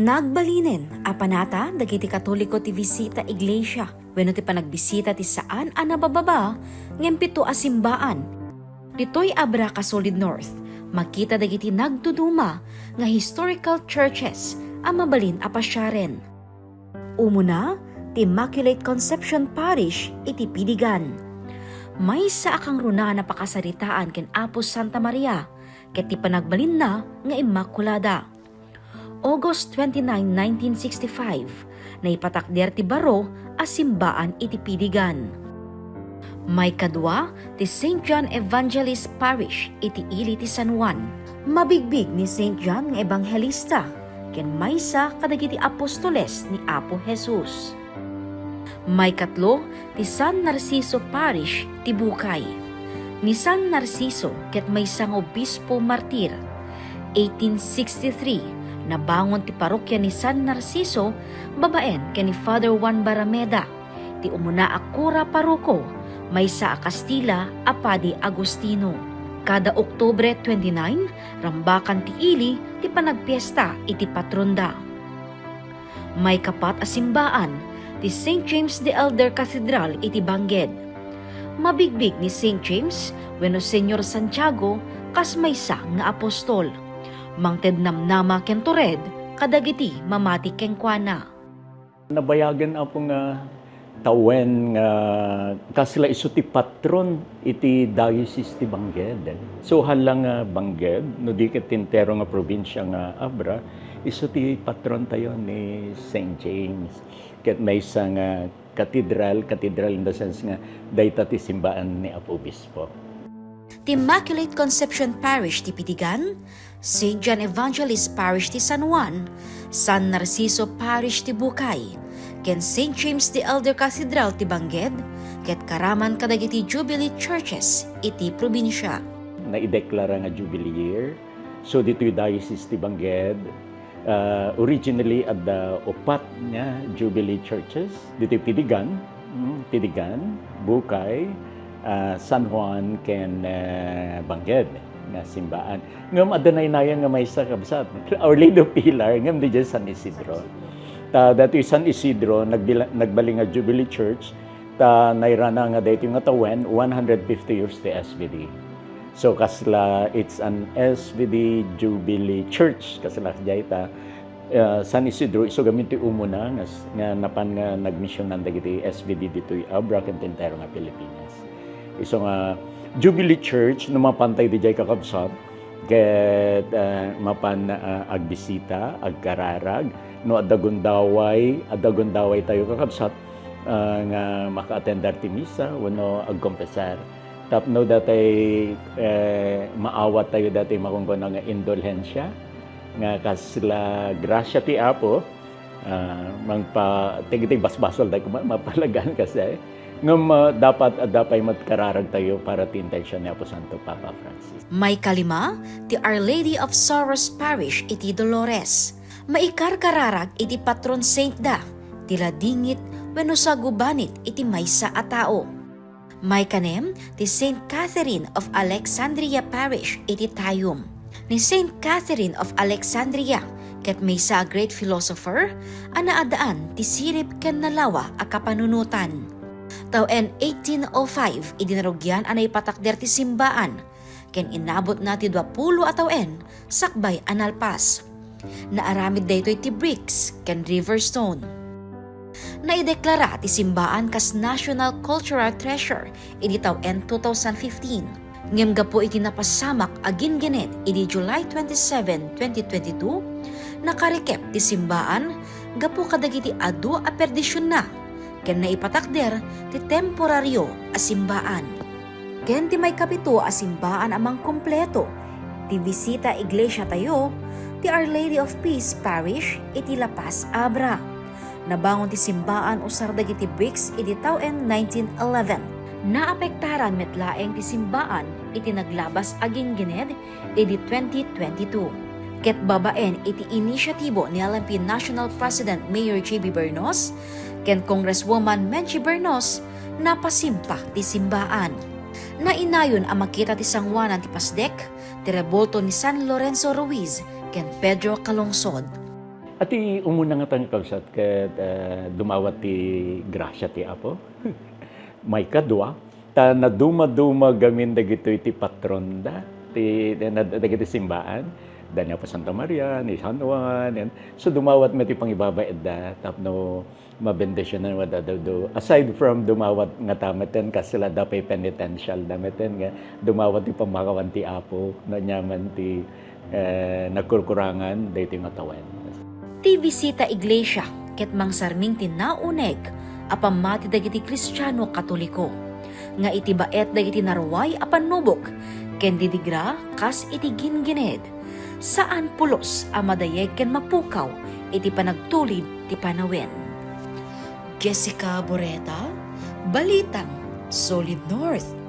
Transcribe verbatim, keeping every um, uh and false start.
Nagbalinen a panata dagiti Katoliko ti bisita iglesia wenno ti panagbisita ti saan a nabababa ngem pito a simbaan. Ditoy Abra, Casolid North, makita dagiti nagduduma nga historical churches a mabalin a pasiaren. Umuna, ti Immaculate Conception Parish iti Pidigan. Maysa a kangrunaan a pakasaritaan ken Apo Santa Maria ket ti panagbalinna nga Immaculada. August twenty-nine, nineteen sixty-five, naipatakder ti baro a simbaan iti Pidigan. Maikadua, ti Saint John Evangelist Parish iti ili ti San Juan. Mabigbig ni Saint John nga Ebanghelista ken maysa kadagiti apostoles ni Apo Jesus. Maikatlo, ti San Narciso Parish ti Bukay. Ni San Narciso ket maysa nga obispo martir. Eighteen sixty-three, nabangon ti parokia ni San Narciso babaen ken ni Father Juan Barrameda, ti umuna a kura paroko, maysa a Kastila a padi Agustino. Kada Oktubre twenty-nine, rambakan ti ili ti panagpiesta iti patronda. Maikapat a simbaan, ti Saint James the Elder Cathedral iti Banged. Mabigbig ni Saint James wenno Señor Santiago kas maysa nga apostol. Mangted namnama ken tured kadagiti mamati kenkuana. Nabayagen, Apo, nga tawen nga kasla isu ti patron iti Diocese ti Banged. So, hala nga Banged, no di ket ti entero nga probinsia nga Abra, isu ti patron tayo ni Saint James. Ket maysa nga katedral, katedral in the sense nga dayta ti simbaan ni Apo Obispo. Ti Immaculate Conception Parish ti Pidigan, Saint John Evangelist Parish ti San Juan, San Narciso Parish ti Bukay, ken Saint James the Elder Cathedral ti Banged, ket karaman kadagiti Jubilee Churches iti probinsia. Naideklara nga Jubilee Year. So, ditoy Diocese ti Banged, ah, originally, adda upat nga Jubilee Churches. Ditoy Pidigan, mm, Pidigan, Bukay, ah, San Juan, ken, eh, Banged nga simbaan. Ngem adda nainayan nga maysa, kabsat, Our Lady of Pilar, ngem diay San Isidro. Ta datoy San Isidro, nagbila-, nagbalin nga Jubilee Church, ta nairana nga daytoy nga tawen, one hundred fifty years ti S V D. So, kasla, it's an S V D Jubilee Church, kasla diay ta, ah, San Isidro, isu gamin ti umuna nga s-, nga napan nga nagmisionan dagiti S V D ditoy Abra ken ti entero nga Pilipinas. Isu nga Jubilee Church, no mapan tayo diay, kakabsat, ket, ah, mapan, ah, agbisita, agkararag, no adda gundaway, adda gundaway tayo, kakabsat, ah, nga maka-attendar ti misa wenno agkompesar. Tapno datay, eh, maawat tayo datay makunkuna nga indulhensya, nga kasla grasia ti Apo, ah, mangpa-, tig-, tig basbasol tayo kuma-, mapalagan kasi. Ngem, ah, dapat, ah, adda pay met kararag tayo para ti intention ni Apo Santo Papa Francis. Maikalima, ti Our Lady of Sorrows Parish iti Dolores. Maikarkararag iti patron saint da, ti ladingit wenno sagubanit iti maysa a tao. Maikanem, ti Saint Catherine of Alexandria Parish iti Tayum. Ni Saint Catherine of Alexandria ket maysa a great philosopher a naadaan ti sirib ken nalawa a kapanunotan. Tawen eighteen oh five, idi narugian a naipatakder ti simbaan, ken inabutna ti duapulo a tawen sakbay a nalpas. Naaramid daytoy ti bricks ken river stone. Naideklara ti simbaan kas National Cultural Treasure idi tawen two thousand fifteen. Ngem gapu iti napasamak a gingined idi July twenty-seven, twenty twenty-two, nakarikep ti simbaan gapu kadagiti adu a perdisionna ken naipatakder ti temporario a simbaan. Ken ti maikapito a simbaan a mangkumpleto ti bisita iglesiatayo, ti Our Lady of Peace Parish iti La Paz, Abra. Nabangon ti simbaan usar dagiti bricks idi tawen nineteen eleven. Naapektaran met laeng ti simbaan iti naglabas a gingined idi twenty twenty-two. Ket babaen iti inisiatibo ni L M P National President Mayor J B Bernos ken Congresswoman Menchie Bernos, napasimpa ti simbaan. Nainayon a makita ti sanguanan ti Pasdek, ti rebulto ni San Lorenzo Ruiz ken Pedro Calungsod. Iti umuna nga tawen, kabsat, ket, eh, dumawat ti grasia ti Apo. Maikadua, ta naduma-duma gamin dagitoy ti patronda, ti, ti, na-, dagiti simbaan, da ni Apo Santa Maria, ni San Juan, yan. So, dumawat met ti pangibabaetda tapno mabendisionan, wada, do, do, aside from dumawat ngata meten, kasla da pay penitential da meten nga dumawat ti pammakawan ti Apo, no, aniaman ti, eh, nagkurkurangan daytoy nga tawen. Ti bisita iglesia ket mangsarming ti nauneg a pammati dagiti Kristiano Katoliko nga iti baet dagiti naruay a pannubok ken didigra kas iti gingined. Saan pulos a madayeg ken mapukaw iti panagtulid ti panawen. Jessica Boreta, Balitang Solid North.